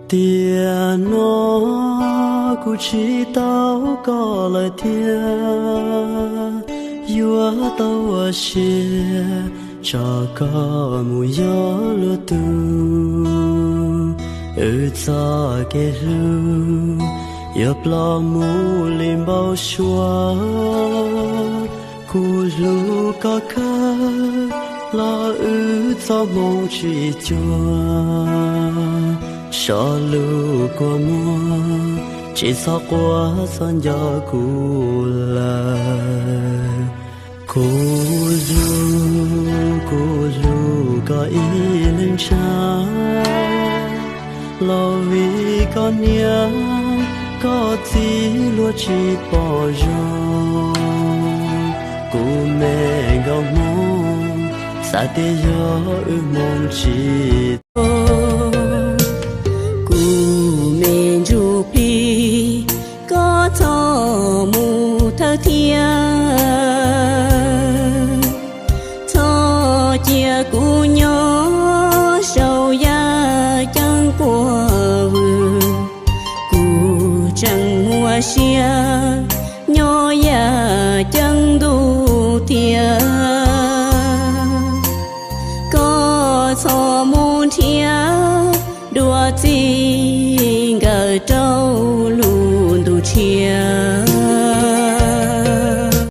Tiam no kuv tsis tau koj lawm thiab, yuav tau ua siab tso koj mus yuav luag tug. Wb txoj kev hlub yuav ploj mus li npau suav. Kuv hlub koj kawg los wb txoj hmoo tsis cuag. So lus kua muag tsis txhob quaj txhob nco kuv lawm. Kuv hlub, kuv hlub koj ib leeg tshaj, los vim koj niam koj txiv luag tsis pom zoo. Kuv me nkauj Hmoob, xav tias yog wb hmoo tsis tau. Kuv me ntsuj plig, koj txhob mus thawj thiab. Txhob cia kuv nyob saum yaj ceeb quaj vwm. Kuv tseem muaj siab nyob yaj ceeb ntuj thiab.